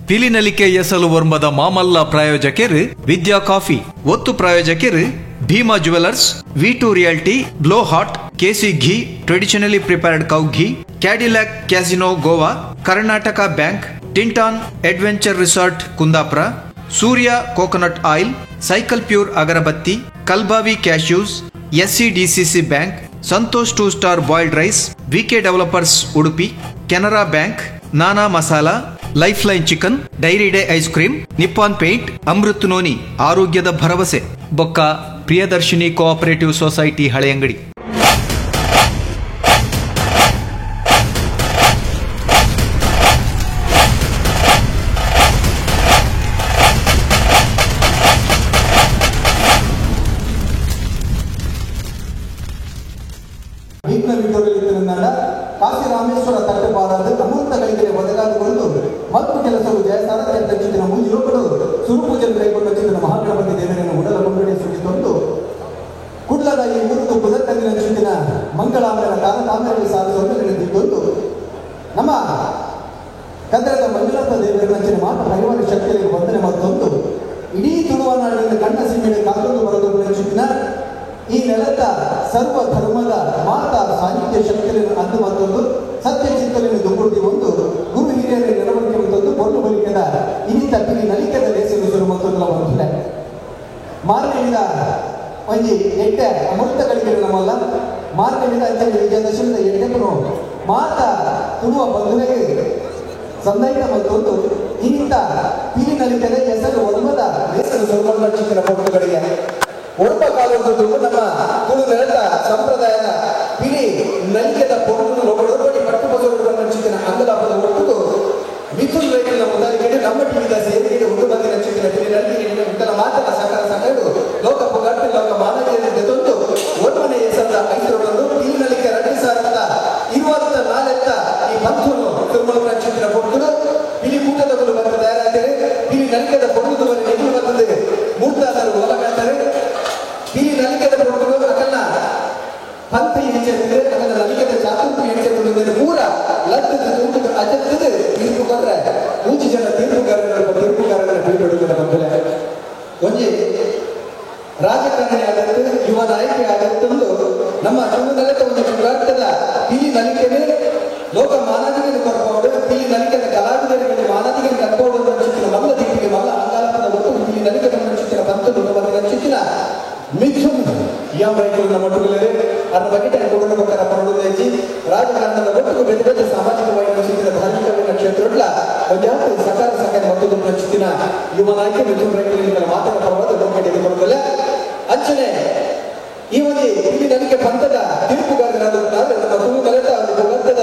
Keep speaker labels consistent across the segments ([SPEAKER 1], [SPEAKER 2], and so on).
[SPEAKER 1] ಪಿಲಿನಲಿಕೆ ಎಸಲು ವರ್ಮದ ಮಾಮಲ್ಲ ಪ್ರಾಯೋಜಕರು ವಿದ್ಯಾ ಕಾಫಿ, ಒತ್ತು ಪ್ರಾಯೋಜಕರು Bhima jewellers, V2 realty, blow hot, KC ghee, traditionally prepared cow ghee, Cadillac casino Goa, Karnataka bank, Tinton adventure resort Kundapura, Surya coconut oil, cycle pure agarbatti, Kalbavi cashews, SCDCC bank, Santosh two star boiled rice, VK developers Udupi, Canara bank, Nana masala, life line chicken, dairy day ice cream, Nippon paint, Amrut noni, ಆರೋಗ್ಯದ ಭರವಸೆ, ಬೊಕ್ಕ Priyadarshini cooperative society Haleyangadi.
[SPEAKER 2] ವಿಘ್ನ ವಿಠೋಲಿತ್ತಿರುನ್ನಾಡ ಕಾಶಿ ರಾಮೇಶ್ವರ ತಟ್ಟುಪಾಡಾದ ಅಮೃತ ಗಳಿಗೆ ಒದಗಾದುಕೊಂಡು ಮತ್ತು ಕೆಲಸವು ಜಯಸಾರಕ್ಕೆ ತಚ್ಚಿನ ಮೂಜಿ ಲೋಕಡು ಸುರುಪೂಜೆ ಕೈಗೊಂಡ ಚಿತ್ತಿನ ಮಹಾಗಣಪತಿ ದೇವರನ್ನು ಉಡಲ ಕೊಂಡೊಡೆ ಸುಗಿತೊಂದು ಕುಡ್ಲದ ಈ ಊರುದು ಪುದತ್ತಂದಿನ ಚಿತ್ತಿನ ಮಂಗಳಾಮರ ಕಾಲ ಸಾಧಿಸುವಂತೆ ನಡೆದಿದ್ದೊಂದು ನಮ್ಮ ಕದ್ರದ ಮಂಜುನಾಥ ದೇವರ ಮಾತ ಹರಿವಾರ ಶಕ್ತಿಯಲ್ಲಿ ವಂದನೆ ಮತ್ತೊಂದು ಇಡೀ ತುಳುವನಾಡಿನ ಕಣ್ಣ ಸೀಮೆಗೆ ಕಾದೊಂದು ಬರದು ಚಿತ್ತಿನ ಈ ನೆಲದ ಸರ್ವ ಧರ್ಮದ ಮಾತಾ ಸಾಹಿತ್ಯ ಶಕ್ತಿಯನ್ನು ಅಂದು ಮತ್ತೊಂದು ಸತ್ಯ ಚಿಂತನೆಯನ್ನು ದುಂಬುಡಿ ಒಂದು ಗುರು ಹಿರಿಯರ ನಡವಳಿಕೆ ಮತ್ತೊಂದು ಪೊರ್ಲು ಬಲಿಕೆದ ಇನ್ನಿತ ಪಿಲಿ ನಲಿಕೆದ ಲೇಸಲು ಸುರು ಮತ್ತೊಂದು ಒಂದು ಮಾರನೆಯಿಂದ ಒಂಜಿ ಎಡ್ಡೆ ಅಮೃತಗಳಿಗೆ ನಮ್ಮಲ್ಲ ಮಾರನೆಯಿಂದ ಅಂಚನೆ ವಿಜಯದಶಮಿದ ಎಡ್ಡೆಪುನು ಮಾತಾ ತುಳುವ ಬಂಧುವಿಗೆ ಸಂದೈತ ಮತ್ತೊಂದು ಇನ್ನಿತ ಪಿಲಿ ನಲಿಕೆದ ಹೆಸರು ಒಲ್ಮದ ಲೇಸಲು ಸುರುಮಲ್ಲ ಚಿತ್ತಿನ ಪೊಟ್ಟುಗಳಿಗೆ ಒರ್ಪ ಕಾಲದ್ದು ನಮ್ಮ ತುಳು ನೆಲದ ಸಂಪ್ರದಾಯದ ಪಿಲಿ ನಲಿಕೆದ ಪೊಟ್ಟು ಲೋಕಡೊರ್ಪಡಿ ಪಟ್ಟು ಬಸವರು ಚಿತ್ತಿನ ಅಂಗಲಾಪದ ಒಟ್ಟುಗು ಮಿಥುನ್ ರೈತನ ಮುದಾಲಿಗೆ ನಮ್ಮ ಟಿವಿದ ಸೇರಿಗೆ ಉಂಟು ಬಂದಿನ ಚಿತ್ತಿನ ಪಿಲಿ ನಲಿಕೆ ಉಂಟಲ ಮಾತನ ಸಕಲ ಸಕಲು ಲೋಕ ಪುಗಟ್ಟು ಲೋಕ ಮಾನವೀಯತೆ ತಂದು ಒರ್ಮನೆ ಹೆಸರದ ಐಸರುಗಳನ್ನು ಪಿಲಿ ನಲಿಕೆ ರಡ್ಡಿ ಸಾರದ ಇರುವಂತ ನಾಲೆತ್ತ ಈ ಪಂಥನು ತಿರುಮಲ ಚಿತ್ತಿನ ಪೊಟ್ಟುಗಳು ಪಿಲಿ ಕೂಟದವರು ಬಂದು ತಯಾರಾಗ್ತಾರೆ. ಪಿಲಿ ನಲಿಕೆದ ಪೊಟ್ಟು ಎದುರು ಬಂದದೆ ಮೂರ್ತಾದರು ಒಲಗಾಡ್ತಾರೆ. ಪಿಲಿ ನಲಿಕೆದ ಪೊಟ್ಟುಗಳು ಅಕಲ್ನ ಪಂಥ ಹೆಂಚಿರ್ತದೆ, ಅಕಲ್ನ ನಲಿಕೆದ ಚಾತುರ್ಯ ಹೆಂಚಿರ್ತದೆ. ಪೂರ ಲತ್ತದ ತೂಕದ ಅಜತ್ತದ ತೀರ್ಪುಗಾರರ ಮೂಜಿ ಜನ ತೀರ್ಪುಗಾರರ ತೀರ್ಪುಗಾರರ ಬೀಡುಡುವುದರ ಬಂಧುಲೆ ಒಂಜಿ ರಾಜಕಾರಣಿ ಆಗತ್ತು ಯುವ ನಾಯಕಿ ಆಗತ್ತೊಂದು ನಮ್ಮ ತುಳುನೆಲದ ಒಂದು ಪುರಾತದ ಪಿಲಿ ನಲಿಕೆನೆ ಲೋಕ ಮಾನವಿಗೆ ಕೊರಪೌಡು ಪಿಲಿ ನಲಿಕೆದ ಕಲಾವಿದರಿಗೆ ಮಾನವಿಗೆ ಕರ್ಪೌಡು ಚಿತ್ತಿನ ಮಲ್ಲ ದಿಕ್ಕಿಗೆ ಮಲ್ಲ ಅಂಗಾಲಪದ ಒಟ್ಟು ಪಿಲಿ ನಲಿಕೆದ ಚಿತ್ತಿನ ಪಂತದ ಬಂದಿನ ಚಿತ್ತಿನ ಮಿಥುನ್ ಎಂ ರೈತರು ಮಟ್ಟುಗಳೇ ಅದರ ಬಗ್ಗೆ ಕೊಡಲು ಬಕ್ಕರ ಪರಡುದೇಜಿ ರಾಜಕಾರಣದ ಒಟ್ಟು ಬೇರೆ ಬೇರೆ ಸಾಮಾಜಿಕವಾಗಿ ಚಿತ್ತಿನ ಧಾರ್ಮಿಕವಾಗಿ ಕ್ಷೇತ್ರಗಳ ಒಂಜಾತಿ ಸಕಾರ ಸಕಾರ ಮತ್ತು ಚಿತ್ತಿನ ಯುವ ನಾಯಕ ಮಿಥುನ್ ರೈತರಿಗೆ ಮಾತನ ಪರವಾದ ಲೋಕ ಕೊಡುತ್ತಲ್ಲ. ಅಂಚನೆ ಈ ಒಂದು ಪಿಲಿ ನಲಿಕೆ ಪಂಥದ ತೀರ್ಪುಗಾರರಾದ ನಮ್ಮ ತುಳು ಕಲೆತ ಒಂದು ಪುಗಂತದ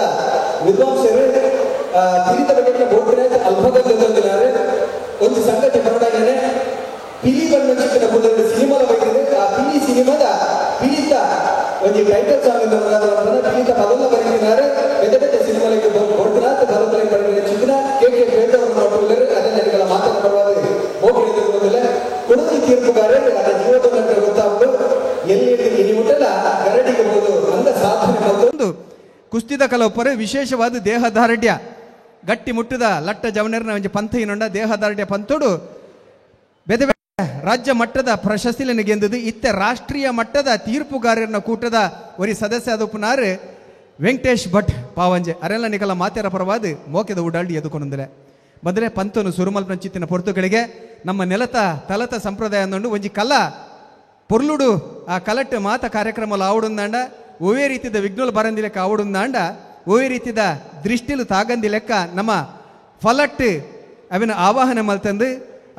[SPEAKER 2] ವಿದ್ವಾಂಸರು ತಿರಿತ ಬಗ್ಗೆ ಬೋರ್ಡ್ ಅಲ್ಪದಂತಿದ್ದಾರೆ. ಒಂದು ಸಂಗತಿ ಬರೋಡಾಗೇನೆ ಪಿಲಿ ಬಣ್ಣ ಚಿತ್ತಿನ ಪುದರ ಸಿನಿಮಾದ ಬಗ್ಗೆ ಆ ಪಿಲಿ ಸಿನಿಮಾದ ಪಿಲಿತ ಒಂದು ಟೈಟಲ್ ಸಾಂಗ್ ಪಿಲಿತ ಪದಲ್ಲ ಬರೆದಿದ್ದಾರೆ. ಬೇರೆ ಬೇರೆ ಸಿನಿಮಾಕ್ಕೆ ಬೋರ್ಡ್ನಾಥ್ ಬರೋದಕ್ಕೆ ಬರೆದ ಚಿತ್ರ ಕೆ ಕೆ ಬೇಟವರು ನೋಡುತ್ತಾರೆ. ಅದನ್ನೆಲ್ಲ ಮಾತನ್ನ ಪರವಾಗಿ ಹೋಗಿ ಕೊಡುಗೆ ತೀರ್ಪುಗಾರರು ಅದರ ಜೀವದ ಗೊತ್ತಾಗ್ತು ಎಲ್ಲಿ ಇನಿ ಮುಟ್ಟಲ್ಲ ಗರಡಿಗೆ ಹೋದು ಅಂದ ಸಾಧನೆ
[SPEAKER 3] ಮತ್ತೊಂದು ಕುಸ್ತಿದ ಕಲೊಪ್ಪರು ವಿಶೇಷವಾದ ದೇಹದಾರ್ಢ್ಯ ಗಟ್ಟಿ ಮುಟ್ಟದ ಲಟ್ಟ ಜವನರ್ನ ಒಂಜಿ ಪಂಥ ಇನ್ನೊಂಡ ದೇಹದಾರ್ಢ್ಯ ಪಂಥೋಡು ಬೇರೆ ಬೇರೆ ರಾಜ್ಯ ಮಟ್ಟದ ಪ್ರಶಸ್ತಿಯನ್ನು ಗೆಂದದು. ಇತ್ತೆ ರಾಷ್ಟ್ರೀಯ ಮಟ್ಟದ ತೀರ್ಪುಗಾರರನ್ನ ಕೂಟದ ಒರಿ ಸದಸ್ಯ ಆದಪ್ಪನಾರು ವೆಂಕಟೇಶ್ ಭಟ್ ಪಾವಂಜೆ ಅರೆಲ್ಲ ನಿಕಲ ಮಾತೆರ ಪರವಾದ ಮೋಕೆದ ಉಡಾಳಿ ಎದುಕೊಂಡಂದ್ರೆ ಬಂದರೆ ಪಂಥನು ಸುರುಮಲ್ಪನ ಚಿತ್ತಿನ ಪೊರ್ತುಗಳಿಗೆ ನಮ್ಮ ನೆಲತ ತಲತ ಸಂಪ್ರದಾಯ ಅಂದೊಂಡು ಒಂಜಿ ಕಲ ಪೊರ್ಲುಡು ಆ ಕಲಟ್ಟು ಮಾತ ಕಾರ್ಯಕ್ರಮ ಆವಡುಂದಾಂಡ ಒವೇ ರೀತಿದ ವಿಘ್ನಲು ಬರಂದಿ ಲೆಕ್ಕ ಆವಡುಂದಾಂಡ ಒವೇ ರೀತಿದ ದೃಷ್ಟಿಲು ತಾಗಂದಿ ಲೆಕ್ಕ ನಮ್ಮ ಫಲಟ್ಟು ಅವಿನ ಆವಾಹನೆ ಮಲ್ತಂದು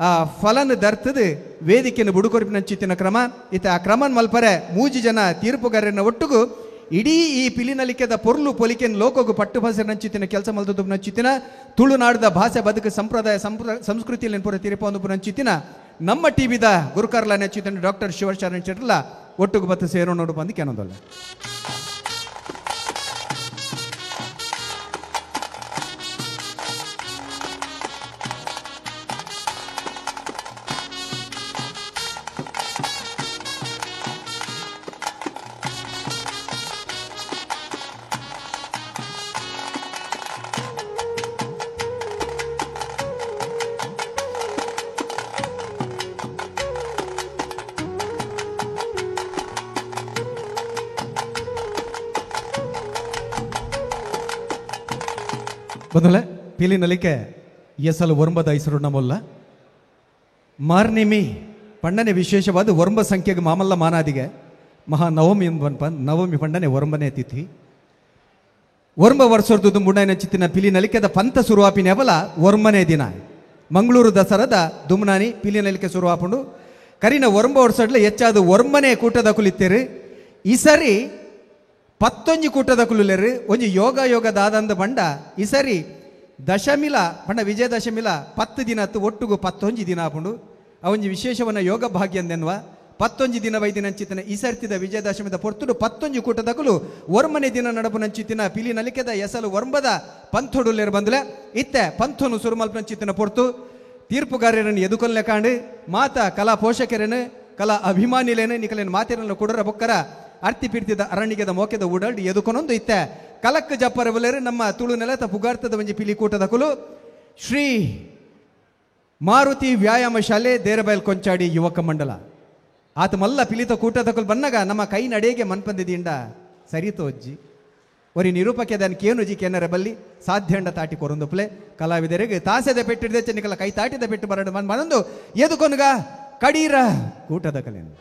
[SPEAKER 3] ಆ ಫಲನ ದರ್ತದು ವೇದಿಕೆಯನ್ನು ಬುಡುಕೊರಿಪಿನ ಚಿತ್ತಿನ ಕ್ರಮ ಇತ ಆ ಕ್ರಮನ್ ಮಲ್ಪರೆ ಮೂಜಿ ಜನ ತೀರ್ಪುಗಾರರನ್ನ ಒಟ್ಟುಗು ಇಡೀ ಈ ಪಿಲಿನಲಿಕೆದ ಪೊರ್ಲು ಪೊಲಿಕೆನ್ ಲೋಕಗು ಪಟ್ಟು ಭಾಷೆ ನಂಚಿತ್ತಿನ ಕೆಲಸ ಮಲ್ತದ್ದು ನಂಚಿತ್ತಿನ ತುಳುನಾಡದ ಭಾಷೆ ಬದುಕು ಸಂಪ್ರದಾಯ ಸಂಸ್ಕೃತಿಯಲ್ಲಿ ಪೂರ ತಿರುಪೊಂದು ನಂಚಿತ್ತಿನ ನಮ್ಮ ಟಿವಿದ ಗುರುಕಾರ್ಲ ನೆಚ್ಚಿತ್ತಿನ ಡಾಕ್ಟರ್ ಶಿವಶರಣ ಶೆಟ್ಟರ್ಲ ಒಟ್ಟುಗು ಬತ್ತು ಸೇರೋ ನೋಡು ಬಂದು ಕೆನದಲ್ಲ. ಬಂದಲೆ ಪಿಲಿನಲಿಕೆ ಎಸಲು ಒರ್ಂಬದ ಐಸರು ನಮ್ಮಲ್ಲ ಮಾರ್ನಿಮಿ ಪಂಡನೆ ವಿಶೇಷವಾದ ಒರ್ಂಬ ಸಂಖ್ಯೆಗೆ ಮಾಮಲ್ಲ ಮಾನಾದಿಗೆ ಮಹಾನವಮಿ ಎಂದು ನವಮಿ ಪಂಡನೆ ಒರ್ಂಬನೆ ತಿಥಿ ಒರ್ಂಬ ವರ್ಷದ್ದು ಮುಂಡಾಯಿನ ಚಿತ್ತಿನ ಪಿಲಿನಲಿಕೆದ ಪಂಥ ಸುರುವಾಪಿನ ಅವಲ ಒರ್ಮನೆ ದಿನ ಮಂಗಳೂರು ದಸರದ ದುಮ್ನಾನಿ ಪಿಲಿನಲಿಕೆ ಸುರುವಾಪುಂಡು ಕರಿನ ಒರ್ಂಬ ವರ್ಷಡ್ಲೆ ಹೆಚ್ಚಾದ ಒರ್ಮನೆ ಕೂಟದ ಕುಲಿತ್ತೇರು ಈ ಸರಿ ಪತ್ತೊಂಜಿ ಕೂಟದ ಕುಲುಲೇರು ಒಂಜಿ ಯೋಗ ಯೋಗ ದಾದಂದ ಬಂಡ ಈ ಸರಿ ದಶಮಿಲ ಪಂಡ ವಿಜಯದಶಮಿಲ 10 ದಿನ ಅತ್ತು ಒಟ್ಟುಗು 11 ದಿನ ಆಪುಂಡು ಆ ಒಂಜಿ ವಿಶೇಷವನ್ನ ಯೋಗ ಭಾಗ್ಯ ಅಂದೆನ್ನುವ 11 ದಿನ ವೈದಿನಂಚಿತನ ಈ ಸರ್ತಿದ ವಿಜಯದಶಮಿದ ಪೊರ್ತುಡು 11 ಕೂಟದಕುಲು ಒರ್ಮನೆ ದಿನ ನಡಪುನಂಚಿತ್ತಿನ ಪಿಲಿ ನಲಿಕೆದ ಎಸಲು ಒರ್ಂಬದ ಪಂಥೊಡುಲ್ಲೇರು ಬಂದುಲೆ ಇತ್ತೆ ಪಂಥನು ಸುರುಮಲ್ಪನಂಚಿತ್ತಿನ ಪೊರ್ತು ತೀರ್ಪುಗಾರರನ್ನು ಎದುಕೊಲ್ಲೆ ಕಾಂಡು ಮಾತ ಕಲಾ ಪೋಷಕರೇನು ಕಲಾ ಅಭಿಮಾನಿಲೇನು ನಿಕಲೇನು ಮಾತಿರನ್ನು ಕುಡರ ಬೊಕ್ಕರ ಅರ್ತಿ ಪಿರ್ತಿದ ಅರಣ್ಯದ ಮೋಕೆದ ಉಡಲ್ಡ್ ಎದುಕೊನೊಂದು ಇತ್ತೆ ಕಲಕ್ಕ ಜಪ್ಪರ ಬುಲೇರು ನಮ್ಮ ತುಳು ನೆಲತ ಪುಗಾರ್ತದ ಒಂಜಿ ಪಿಲಿ ಕೂಟದಕುಲು ಶ್ರೀ ಮಾರುತಿ ವ್ಯಾಯಾಮ ಶಾಲೆ ದೇರಬೈಲ್ ಕೊಂಚಾಡಿ ಯುವಕ ಮಂಡಲ ಆತ ಮಲ್ಲ ಪಿಲಿತ ಕೂಟದಕುಲು ಬನ್ನಗ ನಮ್ಮ ಕೈ ನಡೆಗೆ ಮನ್ಪಂದಿದಿಂಡ ಸರಿತೋ ಅಜ್ಜಿ ಒರಿ ನಿರೂಪಕ್ಕೆ ಕೇನುಜಿ ಕೆನರ ಬಲ್ಲಿ ಸಾಧ್ಯಂಡ ತಾಟಿ ಕೊರೊಂದುಪ್ಲೆ ಕಲಾವಿದರಿಗೆ ತಾಸೆದ ಪೆಟ್ಟಿಡ್ದೆ ಚೆನ್ನಿಕಲ ಕೈ ತಾಟಿದ ಪೆಟ್ಟು ಬರಡು ಮನ್ ಮನೊಂದು ಎದುಕೊನುಗ ಕಡೀರ ಕೂಟದ ಕಲೆಯನ್ನು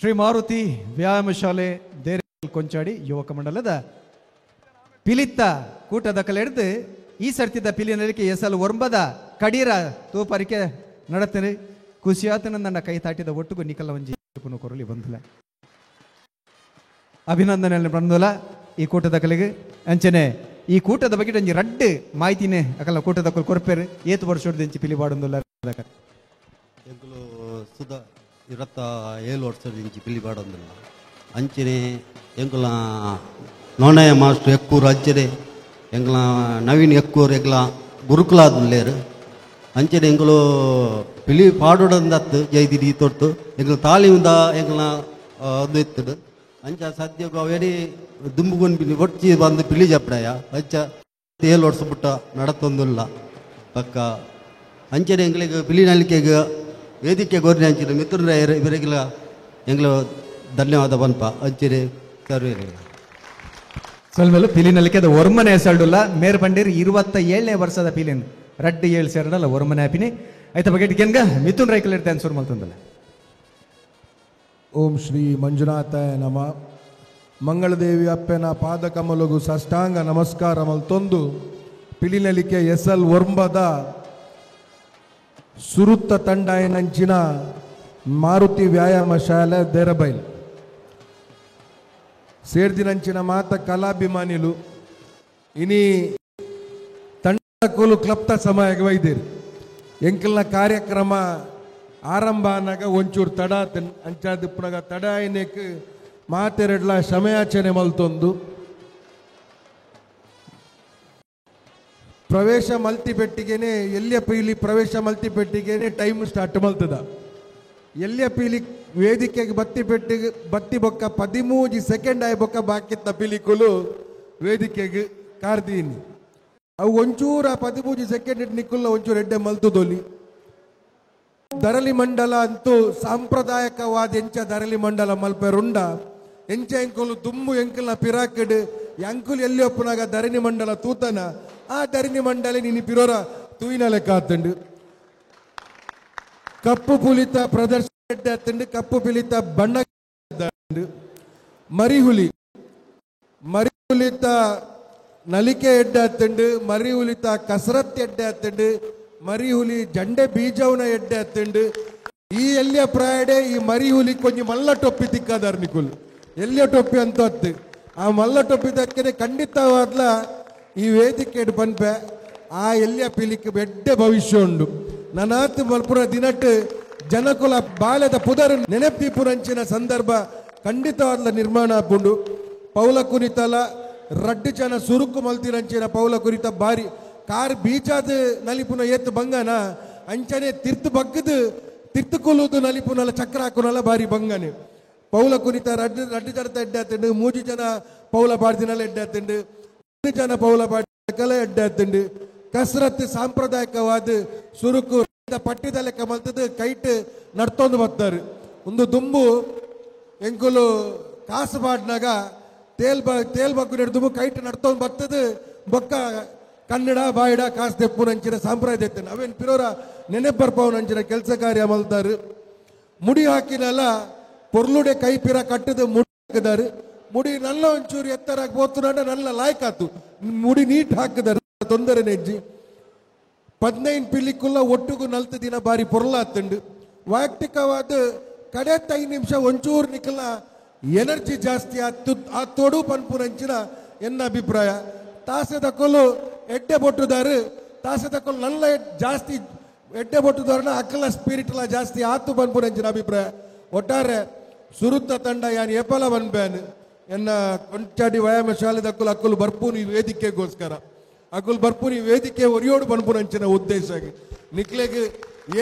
[SPEAKER 3] ಶ್ರೀ ಮಾರುತಿ ವ್ಯಾಯಾಮ ಶಾಲೆ ದೇರೆ ಕೊಂಚಾಡಿ ಯುವಕ ಮಂಡಲದ ಪಿಲಿತ್ತ ಕೂಟದ ಕಲೆಡ್ದು ಈ ಸರ್ತಿದ ಪಿಲಿನಲಿಕೆ ಎಸಲು ಒರ್ಂಬದ ಕಡೀರ ತೂಪರಿಕೆ ನಡತೇನೆ ಖುಷಿಯಾತನ ನನ್ನ ಕೈ ತಾಟಿದ ಒಟ್ಟುಗು ನಿಕಲ ಒಂಜಿ ಕೊರಲಿ ಬಂದಿಲ್ಲ ಅಭಿನಂದನೆ ಬಂದಲ್ಲ ಈ ಕೂಟದ ಕಲೆಗೆ ಅಂಚನೆ ಈ ಕೂಟದ ಬಗ್ಗೆ ಒಂಜಿ ರಡ್ಡು ಮಾಹಿತಿನೇ ಅಕಲ ಕೂಟದ ಕಲ್ ಕೊರ್ಪೇರು ಏತು ವರ್ಷದ ಇಂಚಿ ಪಿಲಿ ಬಾಡೊಂದುಲ್ಲ
[SPEAKER 4] ಎಂಕುಲು ಸುಧಾ 27 ವರ್ಷದ ಇಂಚಿ ಪಿಲಿ ಬಾಡೊಂದುಲ್ಲ ಅಂಚನೆ ಎಂಕುಲ ನೋಣಯ ಮಾಸ್ಟರ್ ಎಕ್ಕೂರು ಅಂಚನೆ ಎಂಕಲ ನವೀನ್ ಎಕ್ಕೂರು ಎಂಕಲ ಗುರುಕುಲಾದುಲ್ಲೇರು ಅಂಚನೆ ಎಂಕುಲು ಪಿಲಿ ಪಾಡೋಡಂದತ್ತು ಜೈದಿಡಿ ತೊಟ್ಟು ಎಂಕುಲು ತಾಳಿಂದ ಎಂಕಲ ಅದು ಇತ್ತಡು ಅಂಚ ಸದ್ಯಕ್ಕೆ ಅವೇಡಿ ದುಂಬುಗೊಂಡು ಒಟ್ಟಿ ಬಂದು ಪಿಲಿ ಜಪ್ಪಡಾಯ ಅಂಚ 7 ವರ್ಷ ಬಿಟ್ಟ ನಡತೊಂದುಲ್ಲ ಪಕ್ಕ ಅಂಚನೆ ಎಂಗಳಿಗೆ ಪಿಲಿ ನಲಿಕೆಗೆ ವೇದಿಕೆ ಗೋರಿನ ಅಂಚಿನ ಮಿತ್ರರ ಇವರಿಗೆಲ್ಲ ಎಂಗ್ಲ ಧನ್ಯವಾದ ಬನ್ಪ ಅಂಚಿನ ಸರ್ವೇರಿಲ್ಲ
[SPEAKER 3] ಸೊಲ್ಮೇಲು ಪಿಲಿನಲಿಕೆ ಅದು ಒರ್ಮನೆ ಹೆಸರುಲ್ಲ ಮೇರ್ ಬಂಡೀರ್ 27ನೇ ವರ್ಷದ ಪಿಲಿನ್ ರಡ್ಡು 7 ಸೇರಡಲ್ಲ ಒರ್ಮನೆ ಆಪಿನಿ ಆಯ್ತಾ ಬಗ್ಗೆ ಗೆನ್ಗ ಮಿಥುನ್ ರೈಕಲ್ ಇರ್ತೆ ಅನ್ಸೂರ್ ಮಲ್ತಂದಲ್ಲ.
[SPEAKER 5] ಓಂ ಶ್ರೀ ಮಂಜುನಾಥಾಯ ನಮಃ. Mangaladevi ಅಪ್ಪೆನ ಪಾದಕಮಲಗು ಸಾಷ್ಟಾಂಗ ನಮಸ್ಕಾರ ಮಲ್ತೊಂದು ಪಿಲಿನಲಿಕೆ ಎಸ್ ಎಲ್ ಒರ್ಂಬದ ಸುರುತ್ತ ತಂಡಾಯನಂಚಿನ ಮಾರುತಿ ವ್ಯಾಯಾಮ ಶಾಲೆ ದೇರಬೈಲ್ ಸೇರ್ದಿನಂಚಿನ ಮಾತ ಕಲಾಭಿಮಾನಿಲು ಇನಿ ತಂಡಕೋಲು ಕ್ಲಪ್ತ ಸಮಯಕ್ಕೆ ವೈದಿರಿ ಎಂಕಲ್ನ ಕಾರ್ಯಕ್ರಮ ಆರಂಭ ಅನ್ನಾಗ ಒಂಚೂರು ತಡ ಅಂಚಾದಿಪ್ಪನಾಗ ತಡ ಐನೇಕ್ ಮಾತೆರಡ್ಲ ಸಮಯಾಚನೆ ಮಲ್ತೊಂದು ಪ್ರವೇಶ ಮಲ್ತಿಪೆಟ್ಟಿಗೆನೆ ಎಲ್ಲಿಯ ಪೀಲಿ ಪ್ರವೇಶ ಮಲ್ತಿಪೆಟ್ಟಿಗೆನೆ ಟೈಮ್ ಸ್ಟಾರ್ಟ್ ಮಲ್ತದ. ಎಲ್ಲಿಯ ಪೀಲಿ ವೇದಿಕೆಗೆ ಬತ್ತಿ ಪೆಟ್ಟಿಗೆ ಬತ್ತಿ ಬೊಕ್ಕ 13 ಸೆಕೆಂಡ್ ಆಯ್ ಬೊಕ್ಕ ಬಾಕಿತ್ತ ಪಿಲಿಕುಲು ವೇದಿಕೆಗೆ ಕಾರ್ದೀನಿ. ಅವು ಒಂಚೂರ 13 ಸೆಕೆಂಡ್ ಇಟ್ಟು ನಿಕ್ಕುಲ್ಲ ಒಂಚೂರು ಎಡ್ಡೆ ಮಲ್ತದೊಲಿ. ಧರಲಿ ಮಂಡಲ ಅಂತೂ ಸಾಂಪ್ರದಾಯಿಕವಾದ ಎಂಚ ಧರಲಿ ಮಂಡಲ ಮಲ್ಪೆರುಂಡ ಎಂಚ ಎಂಕುಲು ದುಮ್ಮು ಎಂಕಲ್ನ ಪಿರಾಕಿಡ್ ಎಂಕುಲು ಎಲ್ಲಿ ಒಪ್ಪುನಾಗ ಧರಣಿ ಮಂಡಲ ತೂತನ ಆ ಧರಣಿ ಮಂಡಲ ನೀನು ಪಿರೋರ ತೂಯಿನ ಲೆಕ್ಕ ಆತಂಡು. ಕಪ್ಪು ಪುಲಿತ ಪ್ರದರ್ಶನ ಆತಂಡು, ಕಪ್ಪು ಪಿಲಿತ ಬಣ್ಣ ಮರಿಹುಲಿ ಮರಿಹುಲಿತ ನಲಿಕೆ ಎಡ್ಡೆ ಆತಂಡು, ಮರಿಹುಲಿತ ಕಸರತ್ ಎಡ್ಡೆ ಆತಂಡು, ಮರಿಹುಲಿ ಜಂಡೆ ಬೀಜವನ ಎಡ್ಡೆ ಆತಂಡು. ಈ ಎಲ್ಲಿಯ ಪ್ರಾಯಡೆ ಈ ಮರಿಹುಲಿ ಕೊಂಚ ಮಲ್ಲ ಟೊಪ್ಪಿ ತಿಕ್ಕದಾರ ನಿಕುಲ್ ಎಲ್ಲಿಯ ಟೊಪ್ಪಿ ಅಂತ ಅತ್ತು ಆ ಮಲ್ಲ ಟೊಪ್ಪಿ ತಕ್ಕನೆ ಖಂಡಿತವಾದ್ಲ ಈ ವೇದಿಕೆ ಪನ್ಪೆ ಆ ಎಲ್ಲಿಯ ಪಿಲಿಕ್ ಎಡ್ಡೆ ಭವಿಷ್ಯ ಉಂಡು. ನನಾತ್ ಮಲ್ಪುರ ದಿನಟ್ ಜನಕುಲ ಬಾಲ್ಯದ ಪುದರ್ ನೆನಪು ಸಂದರ್ಭ ಖಂಡಿತವಾದ್ಲ ನಿರ್ಮಾಣ ಆಪುಂಡು. ಪೌಲ ಕುನಿತಲ ರಡ್ಡು ಜನ ಸುರುಕು ಮಲ್ತಿರಂಚಿನ ಪೌಲ ಕುರಿತ ಬಾರಿ ಕಾರ್ ಬೀಜಾದ ನಲಿಪುನ ಏತು ಬಂಗನ ಅಂಚನೆ ತಿರ್ತು ಬಗ್ಗದು ತಿರ್ತು ಕೊಲ್ಲುದು ನಲಿಪುನಲ ಚಕ್ರ ಹಾಕುನಲ ಬಾರಿ ಬಂಗನೆ. ಪೌಲ ಕುನಿತ ರಡ್ಡು ರಡ್ಡು ಜನತ ಎಡ್ಡೆ ಆತಂಡು, 3 ಜನ ಪೌಲ ಬಾಡ್ದಿನಲ ಎಡ್ಡೆ ಆತಂಡು, 2 ಜನ ಪೌಲ ಬಾಡ್ಕಲ ಎಡ್ಡೆ ಆತಂಡು. ಕಸರತ್ತು ಸಾಂಪ್ರದಾಯಿಕವಾದ ಸುರುಕು ಪಟ್ಟಿದ ಲೆಕ್ಕ ಮಲ್ತದ ಕೈಟ್ ನಡ್ತೊಂದು ಬರ್ತಾರೆ. ಒಂದು ದುಂಬು ಎಂಕುಲು ಕಾಸು ಬಾಡ್ನಾಗ ತೇಲ್ ಬ ತೇಲ್ ಬಗ್ಗು ದುಂಬು ಕೈಟ್ ನಡ್ತೊಂದು ಬರ್ತದ ಬೊಕ್ಕ ಕನ್ನಡ ಬಾಯಿಡ ಕಾಸು ತೆಪ್ಪುನಂಚಿನ ಸಾಂಪ್ರದಾಯ ಇತ್ತು. ಅವೇನು ಪಿರೋರ ನೆನೆಪು ಬರ್ಪವನಂಚಿನ ಕೆಲಸ ಕಾರ್ಯ ಮಲ್ತಾರೆ. ಮುಡಿ ಹಾಕಿನಲ್ಲ ಪೊರ್ಲುಡೆ ಕೈ ಪಿರ ಕಟ್ಟದ ಮುಡಿ ಹಾಕಿದಾರೆ. ಮುಡಿ ನಲ್ಲ ಒಂಚೂರು ಎತ್ತರಾಗಿ ಹೋತುನಾಡ ನಲ್ಲ ಲಾಯ್ಕಾತು ಮುಡಿ ನೀಟ್ ಹಾಕಿದಾರೆ ತೊಂದರೆ ನೆಜ್ಜಿ. 15 ಪಿಲಿಕುಲ್ಲ ಒಟ್ಟುಗು 40 ದಿನ ಬಾರಿ ಪೊರ್ಲಾತಂಡು. ವೈಯಕ್ತಿಕವಾದ ಕಡೆ 5 ನಿಮಿಷ ಒಂಚೂರು ನಿಕ್ಕಲ ಎನರ್ಜಿ ಜಾಸ್ತಿ ಆತು ಆ ತೊಡು ಪನ್ಪುನಂಚಿನ ಎನ್ನ ಅಭಿಪ್ರಾಯ. ತಾಸೆ ತಕೊಲು ಎಡ್ಡೆ ಬೊಟ್ಟುದಾರು ತಾಸೆ ತಕೊಲು ನಲ್ಲ ಜಾಸ್ತಿ ಎಡ್ಡೆ ಬೊಟ್ಟುದಾರನ ಅಕ್ಕಲ ಸ್ಪಿರಿಟ್ಲ ಜಾಸ್ತಿ ಆತು ಪನ್ಪುನಂಚಿನ ಅಭಿಪ್ರಾಯ. ಒಟ್ಟಾರೆ ಸುರುತ್ತ ತಂಡ ಯಾನ್ ಏಪಲ ಬನ್ಬ್ಯಾನ್ ಎನ್ನ ಕೊಂಚಾಡಿ ವ್ಯಾಯಾಮ ಶಾಲೆ ದಕ್ಕಲು ಅಕ್ಕಲು ಬರ್ಪೂನು ಈ ವೇದಿಕೆಗೋಸ್ಕರ ಅಕುಲ್ ಬರ್ಪೂನಿ ವೇದಿಕೆ ಒರಿಯೋಡು ಬನ್ಪುನಂಚಿನ ಉದ್ದೇಶ ನಿಕ್ಲೆಗ್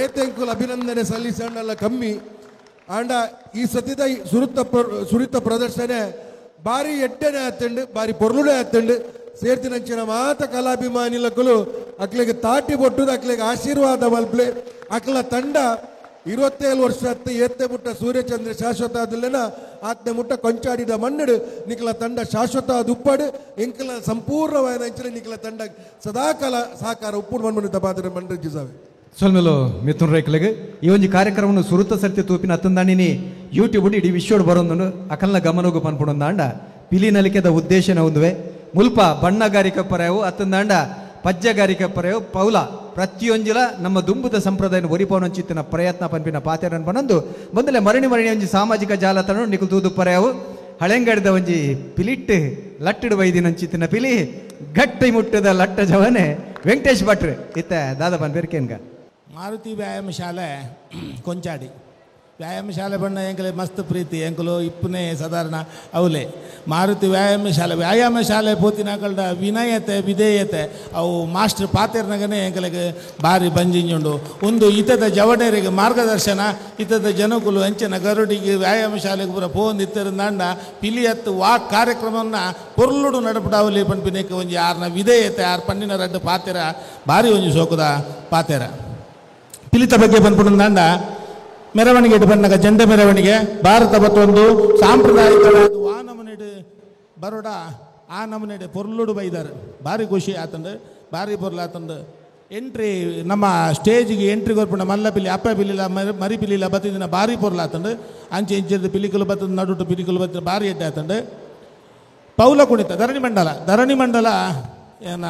[SPEAKER 5] ಏತೆಂಕುಲ್ ಅಭಿನಂದನೆ ಸಲ್ಲಿಸಣ್ಣಲ್ಲ ಕಮ್ಮಿ. ಆಂಡ ಈ ಸತಿದ ಸುರಿತ ಪ್ರದರ್ಶನ ಬಾರಿ ಎಡ್ಡೆನೆ ಆತಂಡು, ಬಾರಿ ಪೊರ್ಲುಡೆ ಆತಂಡು. ಸೇರ್ತಿನಂಚಿನ ಮಾತ ಕಲಾಭಿಮಾನಿಲಕುಲು ಅಕ್ಲೆಗೆ ತಾಟಿ ಬೊಟ್ಟುದು ಅಕ್ಲೆಗೆ ಆಶೀರ್ವಾದ ಮಲ್ಪ್ಲೆ. ಅಕ್ಲ ತಂಡ 27 ವರ್ಷ ಅತ್ತು ಏತ್ತೆ ಮುಟ್ಟ ಸೂರ್ಯಚಂದ್ರ ಶಾಶ್ವತ ಆದಲ್ಲೇನ ಆತ್ನೆ ಮುಟ್ಟ ಕೊಂಚಾಡಿದ ಮಣ್ಣಡು ನಿಕ್ಲ ತಂಡ ಶಾಶ್ವತ ಅದು ಉಪ್ಪಾಡು ಎಂಕಲ ಸಂಪೂರ್ಣವಾದ ಅಂಚಿನ ನಿಕ್ಲ ತಂಡ ಸದಾಕಾಲ ಸಹಕಾರ ಉಪ್ಪುಡು ಮಣ್ಣು ತಪಾದ್ರೆ ಮಂಡ್ರಿಜಿ ಸಾವೆ.
[SPEAKER 1] ಸೊಲ್ಮೆಲು ಮಿಥುನ್ ರೈಕ್ಲೆಗ್ ಈ ಒಂದು ಕಾರ್ಯಕ್ರಮವನ್ನು ಸುರುತ ಸರ್ತಿ ತೂಪಿನ ಅತ್ತಂದಾಣಿನಿ ಯೂಟ್ಯೂಬ್ ಇಡೀ ವಿಶ್ವಡ್ ಬರೋದನ್ನು ಅಕಲ್ನ ಗಮನಗೂ ಪನ್ಪುಡೊಂದಾಂಡ ಪಿಲಿ ನಲಿಕೆದ ಉದ್ದೇಶನ ಒಂದುವೆ ಮುಲ್ಪ ಬಣ್ಣಗಾರಿಕೆ ಪರೆಯವು ಅತ್ತಂದಾಂಡ ಪಜ್ಜಗಾರಿಕೆ ಪರೆಯವು ಪೌಲ ಪ್ರತಿಯೊಂಜಿಲ ನಮ್ಮ ದುಂಬುದ ಸಂಪ್ರದಾಯ ಒರಿಪವನಂಚಿತ್ತಿನ ಪ್ರಯತ್ನ ಪನ್ಪಿನ ಪಾತೆರನ್ ಪನೊಂದು ಮೊದಲೇ ಮರಣಿ ಮರಣಿ ಒಂಜಿ ಸಾಮಾಜಿಕ ಜಾಲತಾಣ ನಿಕುಲ್ ತೂದು ಪರೆಯವು ಹಳೆಂಗಡದ ಒಂಜಿ ಪಿಲಿಟ್ಟು ಲಟ್ಟಿಡು ವೈದಿನಂಚಿತ್ತಿನ ಪಿಲಿ ಗಟ್ಟಿ ಮುಟ್ಟದ ಲಟ್ಟ ಜವನೆ ವೆಂಕಟೇಶ್ ಭಟ್ರು ಇತ್ತ ದಾದ ಪನ್ಪೇರ್ಕೇನ್ಗ.
[SPEAKER 6] ಮಾರುತಿ ವ್ಯಾಯಾಮ ಶಾಲೆ ಕೊಂಚಾಡಿ ವ್ಯಾಯಾಮ ಶಾಲೆ ಬಣ್ಣ ಎಂಕಲೆ ಮಸ್ತ್ ಪ್ರೀತಿ ಎಂಕಲು ಇಪ್ಪನೇ ಸಾಧಾರಣ ಅವಲೆ ಮಾರುತಿ ವ್ಯಾಯಾಮ ಶಾಲೆ ವ್ಯಾಯಾಮ ಶಾಲೆ ಪೋತಿನಾಕಲ್ಡ ವಿನಯತೆ ವಿಧೇಯತೆ ಅವು ಮಾಸ್ಟರ್ ಪಾತೆರ್ನಗನೇ ಎಂಕಲೆಗೆ ಬಾರಿ ಬಂಜಿಂಜುಂಡು. ಒಂದು ಇತದ ಜವಡೇರಿಗೆ ಮಾರ್ಗದರ್ಶನ ಇತದ ಜನಕುಲು ಅಂಚಿನ ಗರುಡಿಗೆ ವ್ಯಾಯಾಮ ಶಾಲೆಗೆ ಪೂರ ಪೋಂದು ಇತ್ತರಂದಾಂಡ ಪಿಲಿಯತ್ತು ವಾ ಕಾರ್ಯಕ್ರಮವನ್ನು ಪೊರ್ಲುಡು ನಡಪಡಾವಲಿ ಪನ್ಪಿನೇಕ ಒಂಜಿ ಆರ್ನ ವಿಧೇಯತೆ ಆರ್ ಪನ್ನಿನ ರಡ್ಡು ಪಾತೆರ ಬಾರಿ ಒಂಜಿ ಸೋಕುದ ಪಾತೆರ. ಪಿಲಿತ ಬಗ್ಗೆ ಬಂದ್ಬಿಟ್ಟು ಮೆರವಣಿಗೆ ಬಂದಾಗ ಜೆಂಡೆ ಮೆರವಣಿಗೆ ಭಾರತ ಮತ್ತೊಂದು ಸಾಂಪ್ರದಾಯಿಕವಾದ ಆ ನಮೂನೆಡು ಬರೋಡ ಆ ನಮೂನೆಡೆ ಪೊರ್ಲುಡು ಬೈದಾರೆ ಭಾರಿ ಖುಷಿ ಆತಂಡು ಭಾರಿ ಪೊರ್ಲಾತಂಡು. ಎಂಟ್ರಿ ನಮ್ಮ ಸ್ಟೇಜಿಗೆ ಎಂಟ್ರಿ ಕೊರ್ಪುಂಡ ಮಲ್ಲ ಪಿಲಿ ಅಪ್ಪ ಪಿಲಿಲ್ಲ ಮರಿ ಪಿಲಿಲ್ಲ ಬತ್ತಿದಿನ ಭಾರಿ ಪೊರ್ಲಾತಂಡು. ಅಂಚೆ ಇಂಚಿದ ಪಿಲಿಕುಲು ಬತ್ತದ ನಡುಟು ಪಿಲಿಕುಲು ಬತ್ತಿನ ಭಾರಿ ಎಡ್ಡೆ ಆತಂಡು. ಪೌಲ ಕುಣಿತ ಧರಣಿ ಮಂಡಲ ಧರಣಿ ಮಂಡಲ ಏನ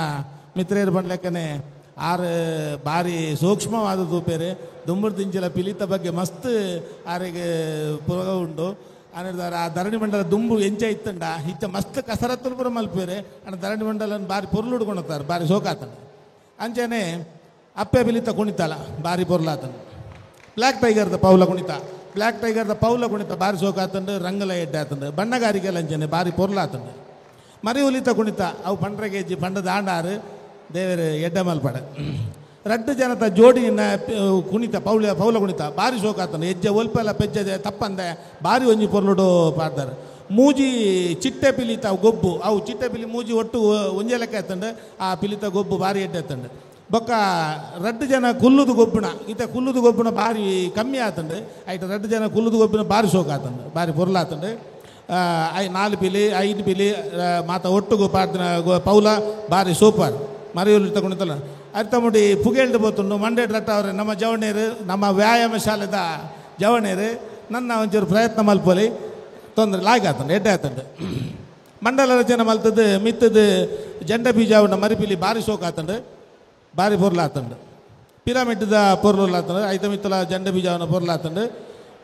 [SPEAKER 6] ಮಿತ್ರೇರು ಬಂಡ್ಲೆಕ್ಕನೆ ಆರು ಬಾರಿ ಸೂಕ್ಷ್ಮವಾದ ತೂಪೇರು ದುಂಬುರು ದಿಂಚಿಲ ಪಿಲಿತ ಬಗ್ಗೆ ಮಸ್ತ್ ಆರಿಗೆ ಪುರಗ ಉಂಡು ಆನಿರ್ದಾರ ಆ ಧರಣಿ ಮಂಡಲ ದುಂಬು ಎಂಚ ಇತ್ತಂಡ ಇಚ್ಚ ಮಸ್ತ್ ಕಸರತ್ತುಲು ಪೂರ ಮಲ್ಪೇರು ಅಣ್ಣ ಧರಣಿ ಮಂಡಲನ ಬಾರಿ ಪೊರ್ಲು ಉಡ್ಕೊಂಡೋಗ್ತಾರೆ ಬಾರಿ ಸೋಕಾತಂಡ ಅಂಚನೆ ಅಪ್ಪೆ ಪಿಲಿತ ಕುಣಿತಲ್ಲ ಬಾರಿ ಪೊರ್ಲಾತಂಡ ಬ್ಲ್ಯಾಕ್ ಟೈಗರ್ದ ಪೌಲ ಕುಣಿತ ಬ್ಲ್ಯಾಕ್ ಟೈಗರ್ದ ಪೌಲ ಕುಣಿತ ಬಾರಿ ಸೋಕಾತಂಡು ರಂಗಲ ಎಡ್ಡೆ ಆತಂಡು ಬಣ್ಣಗಾರಿಕೆ ಲಂಚನೆ ಬಾರಿ ಪೊರ್ಲಾತಂಡು ಮರಿ ಉಲಿತ ಕುಣಿತ ಅವು ಪಂಡ್ರ ಕೆಜಿ ಪಂಡ ದಾಂಡಾರು ದೇವರು ಎಡ್ಡೆ ಮಲ್ಪಡೆ ರಡ್ಡು ಜನತ ಜೋಡಿನ ಕುಣಿತ ಪೌಲ ಪೌಲ ಕುಣಿತ ಬಾರಿ ಸೋಕಾತಂಡು ಹೆಜ್ಜೆ ಒಲ್ಪೆಲ್ಲ ಪೆಜ್ಜೆ ತಪ್ಪಂದೆ ಬಾರಿ ಒಂಜಿ ಪೊರ್ಲುಡು ಪಾಡ್ದಾರೆ ಮೂಜಿ ಚಿಟ್ಟೆ ಪಿಲಿತ ಗೊಬ್ಬು ಅವು ಚಿಟ್ಟೆ ಪಿಲಿ ಮೂಜಿ ಒಟ್ಟು ಒಂಜೆ ಲೆಕ್ಕ ಎತ್ತಂಡು ಆ ಪಿಲಿತ ಗೊಬ್ಬು ಬಾರಿ ಎಡ್ಡೆ ಎತ್ತಂಡು ಬೊಕ್ಕ ರಡ್ಡು ಜನ ಕುಲ್ಲುದು ಗೊಬ್ಬುಣ ಈತ ಕುಲ್ಲುದು ಗೊಬ್ಬುಣ ಬಾರಿ ಕಮ್ಮಿ ಆತಂಡು ಐಟ ರಡ್ಡು ಜನ ಕುಲ್ಲುದು ಗೊಬ್ಬುಣ ಬಾರಿ ಸೋಕಾತಂಡು ಬಾರಿ ಪೊರ್ಲಾತಂಡು 4 ಪಿಲಿ 5 ಪಿಲಿ ಮಾತ ಒಟ್ಟುಗು ಪಾಡ್ದಿನ ಪೌಲ ಬಾರಿ ಸೂಪರ್ ಮರಿಯುಲಿ ತಗೊಂಡಿತ್ತಲ್ಲ ಅರ್ಥ ಮುಡಿ ಪುಗೇಳ್ದು ಬೋತುಂಡು ಮಂಡೇಡ್ ರಟ್ಟ ಅವರೇ ನಮ್ಮ ಜವಣೇರು ನಮ್ಮ ವ್ಯಾಯಾಮ ಶಾಲೆದ ಜವಣೇರು ನನ್ನ ಒಂಚೂರು ಪ್ರಯತ್ನ ಮಲ್ಪೊಲಿ ತೊಂದರೆ ಲಾಗ್ ಆತಂಡು ಎಡ್ಡೆ ಆತಂಡು ಮಂಡಲ ರಚನೆ ಮಲ್ತದ್ದು ಮಿತ್ತದು ಜಂಡ ಬೀಜ ಮರಿಪಿಲಿ ಬಾರಿ ಸೋಕಾತಂಡು ಬಾರಿ ಪೊರ್ಲಾತಂಡು ಪಿರಾಮಿಡ್ದ ಪೊರ್ಲಾತಂಡು ಐತ ಮಿತ್ತಲ ಜಂಡ ಬೀಜವನ ಪೊರ್ಲಾತಂಡು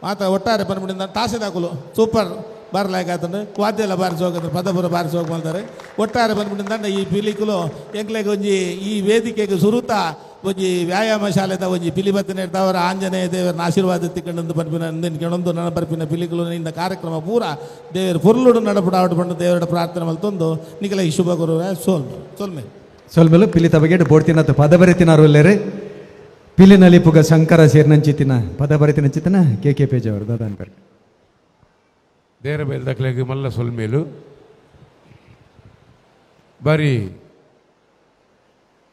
[SPEAKER 6] ಮಾತ ಒಟ್ಟಾರೆ ಪನ್ಬಿಡಿಂದ ತಾಸೆದಾಕುಲು ಸೂಪರ್ ಬಾರಿ ಲಾಯ್ಕ್ ಆತಂಡು ವಾದ್ಯ ಎಲ್ಲ ಬಾರಿ ಸೋಕಂದ್ರೆ ಪದಪುರ ಬಾರಿ ಸೋಕ್ ಮಾಡ್ತಾರೆ ಒಟ್ಟಾರೆ ಬಂದ್ಬಿಟ್ಟಿಂದ ಈ ಪಿಲಿಕುಲು ಎಂಕ್ಲೆಗ್ ಒಂಜಿ ಈ ವೇದಿಕೆಗೆ ಸುರುತ ಒಂಜಿ ವ್ಯಾಯಾಮ ಶಾಲೆದ ಒಂಜಿ ಪಿಲಿ ಬತ್ತಿನ ಆಂಜನೇಯ ದೇವರನ್ನ ಆಶೀರ್ವಾದ ತಿಕ್ಕಂಡು ಬರ್ಪಿನ ಕೆಣೊಂದು ನನ್ನ ಬರ್ಪಿನ ಪಿಲಿಕುಲು ಇಂದ ಕಾರ್ಯಕ್ರಮ ಪೂರ ದೇವರ ಪೊರ್ಲುಡು ನಡಪುಡಾವಡು ಬಂದು ದೇವರ ಪ್ರಾರ್ಥನೆ ಮಲ್ತೊಂದು ನಿಕಲ ಈ ಶುಭ ಗುರು ಸೋಲ್ಮೆ ಸೋಲ್ಮೆ
[SPEAKER 3] ಸೊಲ್ಮೆಲು ಪಿಲಿತ ಬಗ್ಗೆ ಬೋಡ್ತಿನ ಪದ ಬರಿತಿನಾರು ಒಲ್ಲೇರು ಪಿಲಿನಲ್ಲಿ ಪುಗ ಶಂಕರ ಸೇರ್ನಂಚಿತಿನ ಪದ ಬರಿತಿನಂಚಿತನ K K page ಅವರು ದಾದಾನ್ ಪರ್
[SPEAKER 7] ದೇರ ಬೇಲ್ದಕ್ಲೆಗ್ ಮಲ್ಲ ಸೊಲ್ಮೇಲು ಬಾರಿ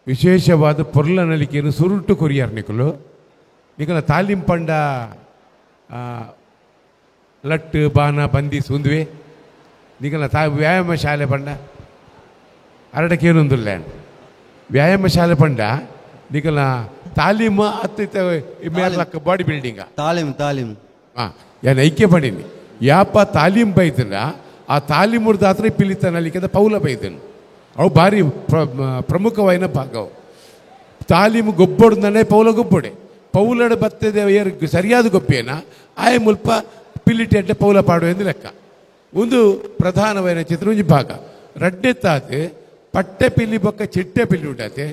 [SPEAKER 7] ವಿಶೇಷವಾದ ಪೊರ್ಲ ನಲಿಕೆಯನ್ನು ಸುರುಟು ಕೊರಿಯಾರ್ ನಿಕುಲು ನಿಕಲ ತಾಲಿಂ ಪಂಡ ಲಟ್ಟು ಬಾನ ಬಂದಿ ಸುಂದ್ವೆ ನಿಕಲ ತಾ ವ್ಯಾಯಾಮ ಶಾಲೆ ಪಂಡ ಅರಡಕ್ಕೇನೊಂದಿಲ್ಲ ವ್ಯಾಯಾಮ ಶಾಲೆ ಪಂಡ ನಿಕಲ ತಾಲೀಮ ಅತ್ತ ಮೇರ್ಲಕ್ಕ ಬಾಡಿ ಬಿಲ್ಡಿಂಗ
[SPEAKER 4] ತಾಲೀಮ್ ತಾಲೀಮ್
[SPEAKER 7] ಹಾಂ ಯಾನ್ ಐಕ್ಯ ಪಂಡಿನಿ ಯಾಪ ತಾಲೀಮ್ ಬೈತನ ಆ ತಾಲೀಮುರ್ದಾತ್ರ ಪಿಲಿತ ನಲಿಕೆದ ಪೌಲ ಬೈತನು ಅವು ಭಾರಿ ಪ್ರಮುಖವಾಯಿನ ಭಾಗವು ತಾಲೀಮು ಗೊಬ್ಬೊಡ್ದನೆ ಪೌಲ ಗೊಬ್ಬೊಡೆ ಪೌಲಡ ಬತ್ತದೆ ಏರ್ ಸರಿಯಾದ ಗೊಪ್ಪೇನ ಆಯ ಮುಲ್ಪ ಪಿಲಿಟಿ ಅಡ್ಡೆ ಪೌಲ ಪಾಡುವ ಎಂದು ಲೆಕ್ಕ ಒಂದು ಪ್ರಧಾನವಾಯಿನ ಚಿತ್ರ ಒಂಜಿ ಭಾಗ ರಡ್ಡೆ ತಾತೆ ಪಟ್ಟೆ ಪಿಲ್ಲಿ ಬೊಕ್ಕ ಚಿಟ್ಟೆ ಪಿಲ್ಲಿ ಉಂಟಾತೆ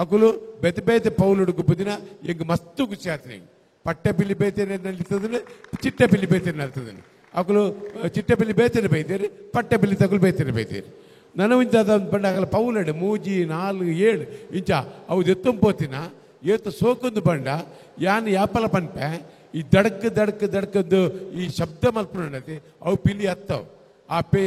[SPEAKER 7] ಅಕುಲು ಬೆತೆ ಬೇತೆ ಪೌಲುಡು ಗುಬ್ಬದಿನ ಎಂಗ್ ಮಸ್ತು ಖುಷಿ ಆತನೆ ಪಟ್ಟೆ ಪಿಲ್ಲಿ ಬೇತೇನೆ ನಲಿತದನೆ ಚಿಟ್ಟೆ ಪಿಲ್ಲಿ ಬೇತೇನೆ ನಲ್ತದನೆ ಅಕುಲು ಚಿಟ್ಟೆ ಪಿಲ್ಲಿ ಬೇತೇನೆ ಬೈತೇರಿ ಪಟ್ಟೆ ಪಿಲ್ಲಿ ತಗುಲು ಬೇತೇನೆ ಬೈತೇರಿ ನನವಿಂಚಾದ ಪಂಡ ಅಕಲ ಪೌಲಡೆ 3 4 7 ಇಂಚ ಅವು ಎತ್ತೊಂಪೋತಿನ ಏತ ಸೋಕೊಂದು ಬಂಡ ಯಾನ್ ಯಾಪಲ ಪನ್ಪೆ ಈ ದಡಕ್ ದಡಕ್ ದಡಕದ್ದು ಈ ಶಬ್ದ ಮಲ್ಪುಂಡತಿ ಅವು ಪಿಲಿ ಹತ್ತವು ಆ ಪೇ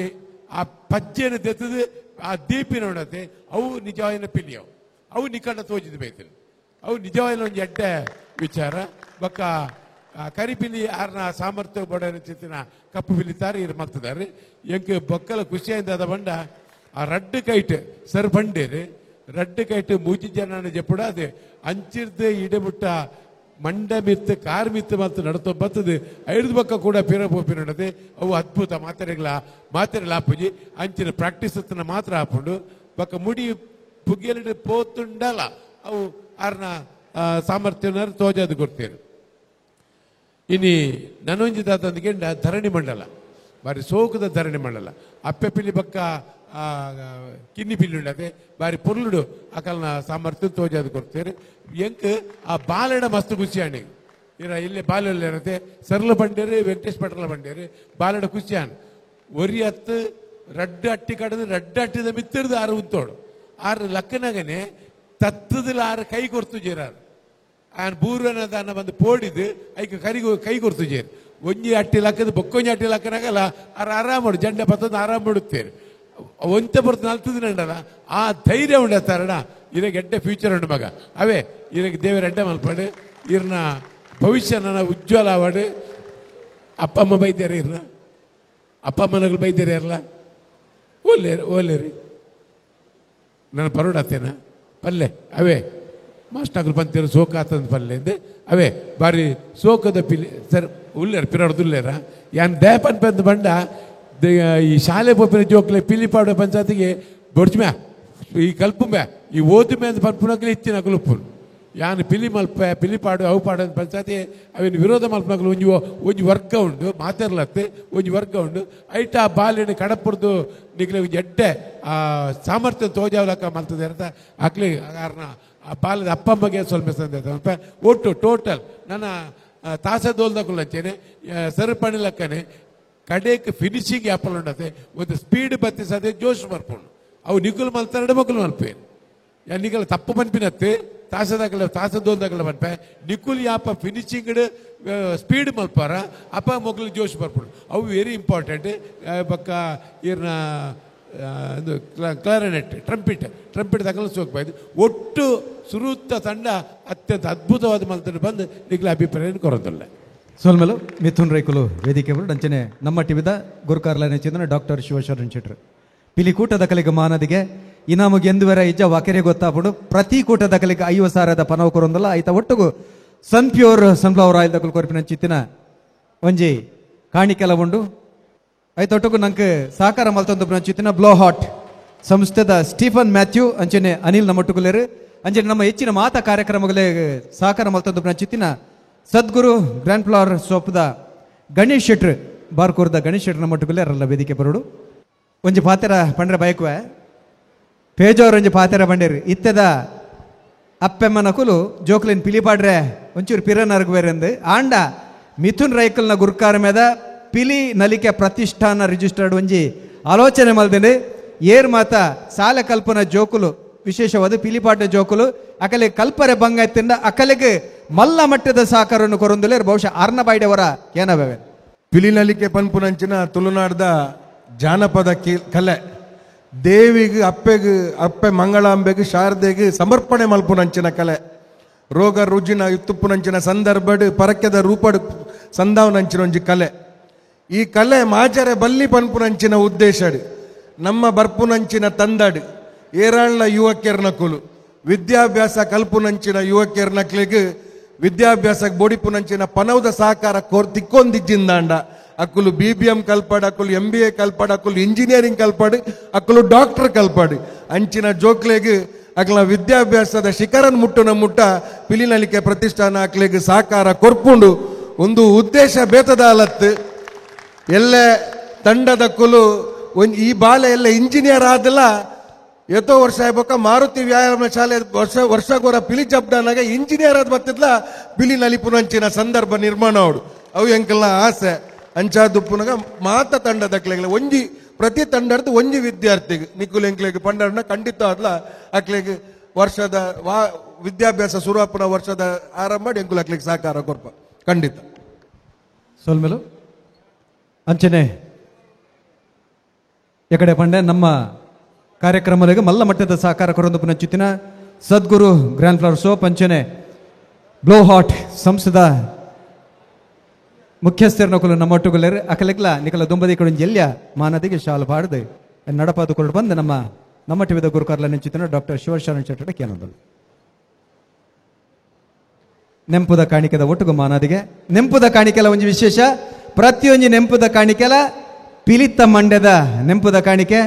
[SPEAKER 7] ಆ ಪಜ್ಜೆನ ತೆತ್ತದು ಆ ದೀಪಿನ ಉಂಡತೆ ಅವು ನಿಜವಾಯಿನ ಪಿಲಿಯವು ಅವು ನಿಕಟ ತೋಜಿದ ಬೈತೇನೆ ಅವು ನಿಜವಾಯಿನ ಒಂದು ಎಡ್ಡೆ ವಿಚಾರ ಬಕ್ಕ ಕರಿಪಿಲಿ ಆರ್ನ ಸಾಮರ್ಥ್ಯ ಬಡವನ ಚಿತ್ತಿನ ಕಪ್ಪು ಪಿಲಿತಾರೆ ಇರು ಮಲ್ತಿದ್ದಾರೆ ಎಂಕ್ ಬೊಕ್ಕಲ ಖುಷಿಯಿಂದ ಅದ ಬಂಡ ಆ ರಡ್ಡು ಕೈಟ್ ಸರ್ ಬಂಡೇರು ರಡ್ಡು ಕೈಟ್ ಮೂಜಿ ಜನನ ಜಪ್ಪುಡ ಅದೇ ಅಂಚಿರ್ದು ಇಡಬಿಟ್ಟ ಮಂಡ ಮಿತ್ತು ಕಾರ್ ಮಿತ್ತು ಮತ್ತು ನಡತೊ ಬರ್ತದೆ ಐದು ಬಕ್ಕ ಕೂಡ ಪಿರ ಪೋಪಿನಡದೆ ಅವು ಅದ್ಭುತ ಮಾತೆರೆಗಳ ಮಾತೆರೆಗಳ ಆಪುಜಿ ಅಂಚಿನ ಪ್ರಾಕ್ಟೀಸ್ ಹತ್ತಿನ ಮಾತ್ರ ಹಾಪುಂಡು ಬಕ್ಕ ಮುಡಿ ಪುಗ್ಗೆಲಿಡು ಪೋತುಂಡಲ ಅವು ಆರ್ನ ಸಾಮರ್ಥ್ಯನ ತೋಜಾದು ಕೊಡ್ತೇನೆ. ಇನಿ ನನೊಂಜಿ ದಾತಂದಿಗೆ ಧರಣಿ ಮಂಡಲ ಬಾರಿ ಸೋಕದ ಧರಣಿ ಮಂಡಲ ಅಪ್ಪೆ ಪಿಲಿ ಬಕ್ಕ ಕಿನ್ನಿ ಪಿಲ್ಲಿ ಉಂಡತೆ ಬಾರಿ ಪೊರ್ಲುಡು ಅಕಲ್ನ ಸಾಮರ್ಥ್ಯ ತೋಜಾದು ಕೊಡ್ತೇನೆ. ಎಂಕ್ ಆ ಬಾಲೆಡ ಮಸ್ತ್ ಖುಷಿಯಾಣಿ ಇರ ಇಲ್ಲಿ ಬಾಲೆಲ್ಲ ಇರತ್ತೆ ಸರ್ಲ ಬಂಡೇರಿ ವೆಂಕಟೇಶ್ ಪಟ್ರಲ ಬಂಡೇರಿ ಬಾಲೆಡ ಖುಷಿಯಾನ್ ಒರಿ ಹತ್ತು ರಡ್ಡು ಅಟ್ಟಿ ಕಡದು ರಡ್ಡು ಅಟ್ಟಿದ ಮಿತ್ತಿರ್ದು ಆರು ಉತ್ತೋಡು ಆರು ಲಕ್ಕನಗನೆ ತತ್ತದಿಲ್ಲ ಆರು ಕೈ ಕೊರ್ತು ಜೇರಾರು ಆನ್ ಬೂರ್ವನ ದಾನ ಬಂದು ಪೋಡಿದು ಐಕ್ ಕರಿಗು ಕೈ ಕೊರ್ತು ಜೇರು ಒಂಜಿ ಅಟ್ಟಿ ಲಕ್ಕದ ಬೊಕ್ಕೊಂಜಿ ಅಟ್ಟಿ ಲಕ್ಕನಾಗಲ್ಲ ಆರು ಆರಾಮ ಮಾಡು ಜಂಡೆ ಬತ್ತದ ಆರಾಮ ಮಾಡುತ್ತೇವೆ ಒಂತೆ ಬರ್ತು ನಲ್ತದಿನಂಡಲ್ಲ ಆ ಧೈರ್ಯ ಉಂಡತ್ತಾರಣ ಇರಗೆ ಎಡ್ಡೆ ಫ್ಯೂಚರ್ ಉಂಡು ಮಗ ಅವೇ ಇರಗೆ ದೇವರ ಎಡ್ಡೆ ಮಲ್ಪಾಡು ಇರ್ನ ಭವಿಷ್ಯ ನನ್ನ ಉಜ್ವಲ ಆವಾಡು. ಅಪ್ಪ ಅಮ್ಮ ಬೈದ್ಯಾರ ಇರ್ನ ಅಪ್ಪ ಅಮ್ಮನಗಳು ಬೈದ್ಯಾರ ಇರಲ್ಲ ಓಲೇರಿ ಓಲೇರಿ ನನ್ನ ಪರೋಡತ್ತೇನ ಪಲ್ಲೆ ಅವೇ ಮಾಸ್ಟಾಗ್ಲು ಬಂತೀರ ಸೋಕಾತಂದು ಪಲ್ಲೆ ಅಂದೆ ಅವೇ ಬಾರಿ ಸೋಕದ ಪಿಲಿ ಸರ್ ಉಲ್ಲೇರ ಪಿರಾಡ್ದು ಉಲ್ಲೇರ ಯಾನ್ ದೇಪನ್ ಪಂದು ಬಂಡ ಈ ಶಾಲೆ ಪೋಪಿನ ಜೋಕ್ಲೆ ಪಿಲಿಪಾಡ ಪಂಚಾಯತಿಗೆ ಬೊಡ್ಚುಮ್ಯಾ ಈ ಕಲ್ಪುಂಬೆ ಈ ಓದುಮೆ ಅಂತ ಪನ್ಪುನಕ್ಲೆ ಇತ್ತಿನ ಕುಲುಪ್ಪುನು ಯಾನ್ ಪಿಲಿ ಮಲ್ಪೆ ಪಿಲಿಪಾಡು ಅವು ಪಾಡು ಅಂತ ಪಂಚಾಯತಿ ಅವಿನ ವಿರೋಧ ಮಲ್ಪನಕ್ಲು ಒಂಜಿ ಒಂಜಿ ವರ್ಗ ಉಂಡು ಮಾತೆರ್ಲತ್ತೆ ಒಂಜಿ ವರ್ಗ ಉಂಡು ಐಟ ಆ ಬಾಲೆಣ್ಣೆ ಕಡಪುರ್ದು ನಿಕ್ಲೆ ಒಂಜಿ ಎಡ್ಡೆ ಆ ಸಾಮರ್ಥ್ಯ ತೋಜಾವಲಕ್ಕ ಮಲ್ತದೆ ಅಂತ ಅಕ್ಲಿ ಕಾರಣ ಆ ಬಾಲದ ಅಪ್ಪಮ್ಮಗೆ ಸ್ವಲ್ಪ ಸಂದೇಶ ಒಟ್ಟು ಟೋಟಲ್ ನನ್ನ ತಾಸದೋಲ್ದಕ್ಕುಲ್ಲಂಚೇನೆ ಸರಪಣಿಲಕ್ಕನೆ ಕಡೆಕ್ ಫಿನಿಶಿಂಗ್ ಆಪಲ್ ಉಂಡತೆ ಒಂದು ಸ್ಪೀಡ್ ಬತ್ತಿಸದೆ ಜೋಶ್ ಬರ್ಪುಂಡು ಅವು ನಿಕುಲು ಮಲ್ತಾರೆ ಮಕ್ಕಳು ಮಲ್ಪೇನು ನಿಕಲ ತಪ್ಪು ಪನ್ಪಿನತ್ತೆ ತಾಸದಾಗಲ ತಾಸದೋಲ್ದಾಗಲ ಪನ್ಪೆ ನಿಕುಲ್ ಯಾಪ ಫಿನಿಶಿಂಗ್ ಸ್ಪೀಡ್ ಮಲ್ಪಾರ ಅಪ್ಪ ಮಕ್ಕಳು ಜೋಶ್ ಬರ್ಪುಂಡು ಅವು ವೆರಿ ಇಂಪಾರ್ಟೆಂಟ್. ಬೊಕ್ಕ ಇರ್ನ ಇದು ಕ್ಲಾರಿನೆಟ್ ಟ್ರಂಪಿಟ್ ಟ್ರಂಪಿಟ್ ತಗಲು ಸೋಕ್ಬಾಯ್ದು ಒಟ್ಟು ಸುರುತ್ತ ತಂಡ ಅತ್ಯಂತ ಅದ್ಭುತವಾದ ಮಲ್ತಂಡ ಬಂದು ನಿಕ್ಲ ಅಭಿಪ್ರಾಯ ಕೊರೊಂದುಲ್ಲ.
[SPEAKER 3] ಸೋಲ್ಮೇಲು ಮಿಥುನ್ ರೈಕುಲು ವೇದಿಕೆ ಅಂಚನೆ ನಮ್ಮ ಟಿವಿದ ಗುರುಕಾರ್ಲನೆ ಚಂದನ ಡಾಕ್ಟರ್ ಶಿವಶರಣ್ ಶೆಟ್ರು ಪಿಲಿ ಕೂಟದ ಕಲೆಗೆ ಮಾನದಿಗೆ ಇನಾಮುಗೆ ಎಂದುವರ ಇಜ್ಜ ವಾಕೆರೆ ಗೊತ್ತಾಪುಡು ಪ್ರತಿ ಕೂಟದ ಕಲೆಗೆ 50,000 ಪನವು ಕೊರೊಂದಲ್ಲ ಐತ ಒಟ್ಟುಗು ಸನ್ pure sunflower oil ದಕಲು ಕೊರ್ಪಿನ ಚಿತ್ತಿನ ಒಂಜಿ ಕಾಣಿಕೆಲ ಉಂಡು ಐತೊಟ್ಟುಗು ನಂಗೆ ಸಹಕಾರ ಮಲ್ತೊಂದು ಚಿತ್ತಿನ ಬ್ಲೋ ಹಾಟ್ ಸಂಸ್ಥೆದ ಸ್ಟೀಫನ್ ಮ್ಯಾಥ್ಯೂ ಅಂಚನೆ ಅನಿಲ್ ನಮ್ಮೊಟ್ಟುಗುಲೇರು ಅಂಚನೆ ನಮ್ಮ ಹೆಚ್ಚಿನ ಮಾತ ಕಾರ್ಯಕ್ರಮಗಳೇ ಸಹಕಾರ ಮಲ್ತೊಂದು ಚಿತ್ತಿನ ಸದ್ಗುರು ಗ್ರ್ಯಾಂಡ್ ಫ್ಲವರ್ ಸೋಪ್ದ ಗಣೇಶ್ ಶೆಟ್ರು ಬಾರ್ಕೂರ್ದ ಗಣೇಶ್ ಶೆಟ್ರು ನಮ್ಮೊಟ್ಟುಗುಲೇ ಅರಲ್ಲ ವೇದಿಕೆ ಬರೋಡು. ಒಂಜಿ ಪಾತೆರ ಪಂಡ್ರೆ ಬಯಕುವೆ ಪೇಜವ್ರ ಒಂಜಿ ಪಾತೆರ ಬಂಡೇರಿ ಇತ್ತದ ಅಪ್ಪೆಮ್ಮನ ಕುಲು ಜೋಕ್ಲಿನ್ ಪಿಲಿ ಪಾಡ್ರೆ ಒಂಚೂರು ಪಿರನರ್ಗುವೇರೆಂದು ಆಂಡ ಮಿಥುನ್ ರೈಕಲ್ನ ಗುರ್ಕಾರ ಮೇದ ಪಿಲಿ ನಲಿಕೆ ಪ್ರತಿಷ್ಠಾನ ರಿಜಿಸ್ಟರ್ಡ್ ಒಂಜಿ ಆಲೋಚನೆ ಮಲ್ದಿಂಡು ಏರ್ ಮಾತ ಸಾಲ ಕಲ್ಪನ ಜೋಕುಲು ವಿಶೇಷವಾದ ಪಿಲಿಪಾಟ ಜೋಕುಲು ಅಕಲೆ ಕಲ್ಪರೆ ಬಂಗ ತಿಂದ ಅಕಲೆಗೆ ಮಲ್ಲ ಮಟ್ಟದ ಸಹಕಾರವನ್ನು ಕೊರೊಂದುಲೇರ್ ಬಹುಶಃ ಅರ್ನ ಬಾಯ್ಡೆವರ ಏನವೆ
[SPEAKER 5] ಪಿಲಿ ನಲಿಕೆ ಪನ್ಪುನಂಚಿನ ತುಳುನಾಡ್ದ ಜಾನಪದ ಕಲೆ ದೇವಿಗೆ ಅಪ್ಪೆಗೆ ಅಪ್ಪೆ ಮಂಗಳಾಂಬೆಗೆ ಶಾರದೆಗೆ ಸಮರ್ಪಣೆ ಮಲ್ಪುನಂಚಿನ ಕಲೆ ರೋಗ ರುಜಿನ ತುಪ್ಪುನಂಚಿನ ಸಂದರ್ಭಡ್ ಪರಕೆದ ರೂಪಡ್ ಸಂದಾವನಂಚಿನ ಒಂಜಿ ಕಲೆ. ಈ ಕಲೆ ಮಾಜರೆ ಬಲ್ಲಿ ಪನ್ಪುನಂಚಿನ ಉದ್ದೇಶಡ್ ನಮ್ಮ ಬರ್ಪುನಂಚಿನ ತಂದಡ್ ಏರಾಳ್ನ ಯುವಕೆರ್ನಕುಲು ವಿದ್ಯಾಭ್ಯಾಸ ಕಲ್ಪುನಂಚಿನ ಯುವಕೆರ್ನಕ್ಲಿಗೆ ವಿದ್ಯಾಭ್ಯಾಸಕ್ಕೆ ಬೋಡಿಪುನಂಚಿನ ಪನೌದ ಸಹಕಾರ ಕೋರ್ ತಿಕ್ಕೊಂದಿಜ್ಜಿಂದಾಂಡ ಅಕ್ಕುಲು BBM ಕಲ್ಪಾಡು ಅಕ್ಕುಲು MBA ಕಲ್ಪಾಡು ಅಕ್ಕುಲು engineering ಕಲ್ಪಾಡು ಅಕ್ಕುಲು doctor ಕಲ್ಪಾಡು ಅಂಚಿನ ಜೋಕ್ಲೆಗ್ ಅಕ್ಲ ವಿದ್ಯಾಭ್ಯಾಸದ ಶಿಖರನ್ ಮುಟ್ಟುನ ಮುಟ್ಟ ಪಿಲಿನಲಿಕೆ ಪ್ರತಿಷ್ಠಾನ ಅಕ್ಲೆಗ್ ಸಹಕಾರ ಕೊರ್ಪುಂಡು ಒಂದು ಉದ್ದೇಶ ಬೇತದ ಅಲತ್ತು. ಎಲ್ಲೆ ತಂಡದ ಕುಲು ಒಂದು ಈ ಬಾಲೆ ಎಲ್ಲ ಇಂಜಿನಿಯರ್ ಆದಲ್ಲ ಎತ್ತೋ ವರ್ಷ ಆಗ್ಬೇಕ ಮಾರುತಿ ವ್ಯಾಯಾಮ ಶಾಲೆ ವರ್ಷ ವರ್ಷಗೋರ ಪಿಲಿ ಜಬ್ಡಾನಾಗ ಇಂಜಿನಿಯರ್ ಆದ ಬರ್ತಿದ್ಲ ಪಿಲಿ ನಲಿಪುನಂಚಿನ ಸಂದರ್ಭ ನಿರ್ಮಾಣ ಅವಡು ಅವು ಎಂಕೆಲ್ಲ ಆಸೆ ಅಂಚಾದುಪ್ಪುನಾಗ ಮಾತ ತಂಡದ ಒಂಜಿ ಪ್ರತಿ ತಂಡದ ಒಂಜಿ ವಿದ್ಯಾರ್ಥಿಗೆ ನಿಕ್ಕುಲು ಎಂಕ್ಲೆಗ್ ಪಂಡರ್ನ ಖಂಡಿತ ಆದ್ಲ ಅಕ್ಲೆಗ್ ವರ್ಷದ ವಿದ್ಯಾಭ್ಯಾಸ ಸುರುವಾಪುನ ವರ್ಷದ ಆರಂಭ ಮಾಡಿ ಎಂಕುಲು ಅಕ್ಲೆಗ್ ಸಹಕಾರ ಕೊರ್ಪ ಖಂಡಿತ.
[SPEAKER 3] ಸೋಲ್ಮೇಲು ಅಂಚನೆ ಎಕಡೆ ಪಂಡೆ ನಮ್ಮ ಕಾರ್ಯಕ್ರಮದಾಗ ಮಲ್ಲ ಮಟ್ಟದ ಸಹಕಾರ ಕೊರೊಂದು ಪುನಚಿತ್ತಿನ ಸದ್ಗುರು grand flower soap ಅಂಚನೆ ಬ್ಲೋ ಹಾಟ್ ಸಂಸ್ಥೆದ ಮುಖ್ಯಸ್ಥರನೊಕಲು ನಮ್ಮೊಟ್ಟುಗುಲೇರು ಅಕಲೆಗ್ಲ ನಿಕಲ ದುಂಬದಿ ಕೊಡು ಎಲ್ಯ ಮಾನದಿಗೆ ಶಾಲು ಬಾಡದು ನಡಪಾದು ಕೊಡು ಬಂದು ನಮ್ಮ ನಮ್ಮ ಟಿವಿದ ಗುರುಕಾರ್ಲ ನೆಂಚಿತ್ತಿನ ಡಾಕ್ಟರ್ ಶಿವಶರಣ ಶೆಟ್ಟಡ ಕೇನೊಂದಲು ನೆಂಪುದ ಕಾಣಿಕೆದ ಒಟ್ಟುಗು ಮಾನದಿಗೆ ನೆಂಪುದ ಕಾಣಿಕೆಲ ಒಂಜಿ ವಿಶೇಷ ಪ್ರತಿಯೊಂಜಿ ನೆಂಪುದ ಕಾಣಿಕೆಲ ಪಿಲಿತ್ತ ಮಂಡ್ಯದ ನೆಂಪುದ ಕಾಣಿಕೆ.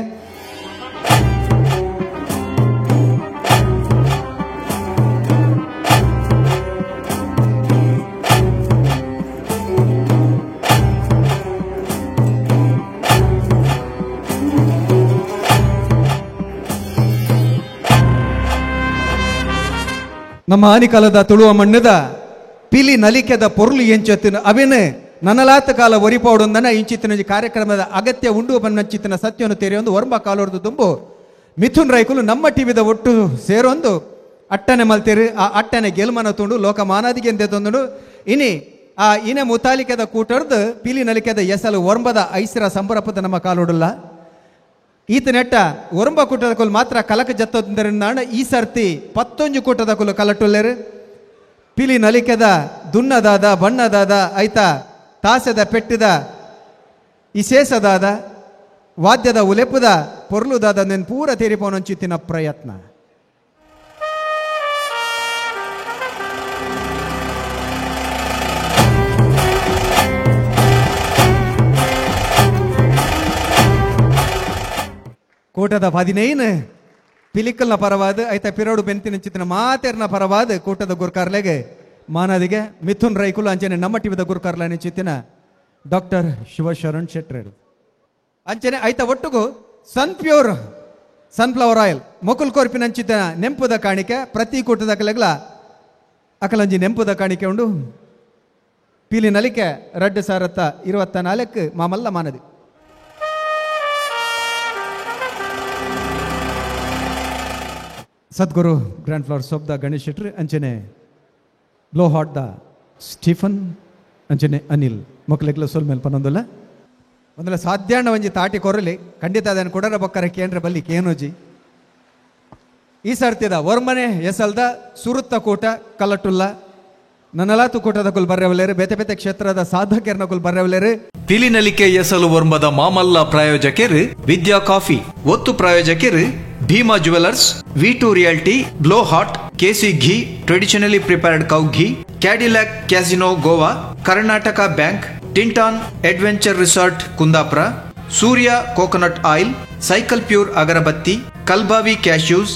[SPEAKER 3] ನಮ್ಮ ಆನಿಕಾಲದ ತುಳುವ ಮಣ್ಣದ ಪಿಲಿ ನಲಿಕೆದ ಪೊರ್ಲು ಎಂಚತ್ತಿನ ಅವೇನೆ ನನಲಾತ ಕಾಲ ಒರಿಪೌಡೊಂದನ ಇಂಚಿತ್ತಿನ ಕಾರ್ಯಕ್ರಮದ ಅಗತ್ಯ ಉಂಡು ಬನ್ನಂಚಿತ್ತಿನ ಸತ್ಯವನ್ನು ತೆರೆಯೊಂದು ಒರ್ಂಬ ಕಾಲೋರ್ದು ತುಂಬು ಮಿಥುನ್ ರೈಕುಲು ನಮ್ಮ ಟಿವಿದ ಒಟ್ಟು ಸೇರೊಂದು ಅಟ್ಟನೆ ಮಲ್ತೇರು ಆ ಅಟ್ಟನೆ ಗೆಲ್ಮನ ತುಂಡು ಲೋಕ ಮಾನಾದಿಗೆ ಎಂದೆ ತಂದುಂಡು ಇನಿ ಆ ಇನೆ ಮುತಾಲಿಕೆದ ಕೂಟರ್ದು ಪಿಲಿ ನಲಿಕೆದ ಎಸಲು ಒರ್ಂಬದ ಐಸಿರ ಸಂಬರಪದ ನಮ್ಮ ಕಾಲೋಡುಲ್ಲ ಈತ ನೆಟ್ಟ ಒರಂಬ ಕೂಟದ ಕುಲು ಮಾತ್ರ ಕಲಕ ಜತ್ತೊಂದರಿಂದ ಈ ಸರ್ತಿ 11 ಕೂಟದ ಕುಲು ಕಲಟುಲ್ಲೇರು ಪಿಲಿ ನಲಿಕೆದ ದುನ್ನದಾದ ಬಣ್ಣದಾದ ಐತ ತಾಸೆದ ಪೆಟ್ಟಿದ ಇಸೇಸದಾದ ವಾದ್ಯದ ಉಲೆಪುದ ಪೊರ್ಲುದಾದ ನೆನ್ ಪೂರ ತೇರಿಪೋನಂಚಿತ್ತಿನ ಪ್ರಯತ್ನ. ಕೂಟದ 15 ಪಿಲಿಕಲ್ನ ಪರವಾದ ಐತ ಪಿರೋಡು ಬೆಂತಿನ ಚಿತ್ತಿನ ಮಾತೆರ್ನ ಪರವಾದ ಕೂಟದ ಗುರುಕಾರ್ಲೆಗೆ ಮಾನದಿಗೆ ಮಿಥುನ್ ರೈಕುಲು ಅಂಚನೆ ನಮ್ಮ ಟಿವಿದ ಗುರುಕಾರ್ಲನೆ ಚಿತ್ತಿನ ಡಾಕ್ಟರ್ ಶಿವಶರಣ್ ಶೆಟ್ರೇರು ಅಂಚನೆ ಐತ ಒಟ್ಟುಗು ಸನ್ ಪ್ಯೂರ್ ಸನ್ಫ್ಲವರ್ ಆಯಿಲ್ ಮೊಕುಲ್ ಕೋರ್ಪಿನ ಅಂಚಿತ ನೆಂಪುದ ಕಾಣಿಕೆ ಪ್ರತಿ ಕೂಟದ ಕಲೆಗ್ಲ ಅಕಲಂಜಿ ನೆಂಪುದ ಕಾಣಿಕೆ ಉಂಡು. ಪೀಲಿ ನಲಿಕೆ 2024 ಮಾಮಲ್ಲ ಮಾನದಿ. ಸದ್ಗುರು ಗ್ರ್ಯಾಂಡ್ ಫ್ಲವರ್ ಸೊಬ್ದ ಗಣೇಶ್ ಶೆಟ್ರು ಅಂಚನೆ ಬ್ಲೋ ಹಾಟ್ the Stephen ಅಂಚನೆ ಅನಿಲ್ ಮೊಕ್ಕಲೆಗ್ಲ ಸೊಲ್ ಮೇಲ್ ಪನ್ನೊಂದುಲ್ಲ ಒಂದಲ್ಲ ಸಾಧ್ಯಾಣ ಒಂಜಿ ತಾಟಿ ಕೊರಲಿ ಖಂಡಿತ ಅದನ್ನು ಕೊಡರ ಬೊಕ್ಕರ ಕೇಂದ್ರ ಬಲ್ಲಿ ಕೇನೋಜಿ. ಈ ಸರ್ತಿದ ಒರ್ಮನೆ ಎಸಲ್ದ ಸುರುತ್ತ ಕೂಟ ಕಲಟುಲ್ಲ ನನ್ನಲಾತು ಕೂಟದ ಕುಲ್ ಬರ್ರೆವಲೇರು ಬೇತೆ ಬೇತೆ ಕ್ಷೇತ್ರದ ಸಾಧಕರ್ನ ಕುಲ್ ಬರ್ರೆವಲೇರು.
[SPEAKER 1] ಪಿಲಿನಲಿಕೆ ಎಸಲು ಒರ್ಮದ ಮಾಮಲ್ಲ ಪ್ರಾಯೋಜಕರು ವಿದ್ಯಾ ಕಾಫಿ, ಒತ್ತು ಪ್ರಾಯೋಜಕರು Bhima jewellers, V2 realty, blow hot, KC ghee, traditionally prepared cow ghee, Cadillac casino Goa, Karnataka bank, Tinton adventure resort Kundapura, Surya coconut oil, cycle pure agarbatti, Kalbavi cashews,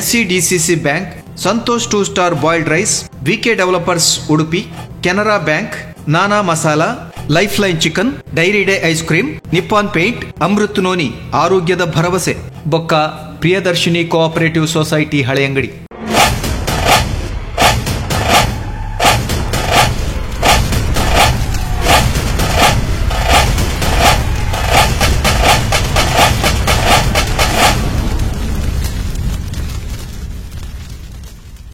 [SPEAKER 1] SCDCC bank, Santosh 2 star boiled rice, VK developers Udupi, Canara bank, Nana masala, life line chicken, dairy day ice cream, Nippon paint, Amrut noni ಆರೋಗ್ಯದ ಭರವಸೆ, ಬೊಕ್ಕ Priyadarshini cooperative society Haleyangadi.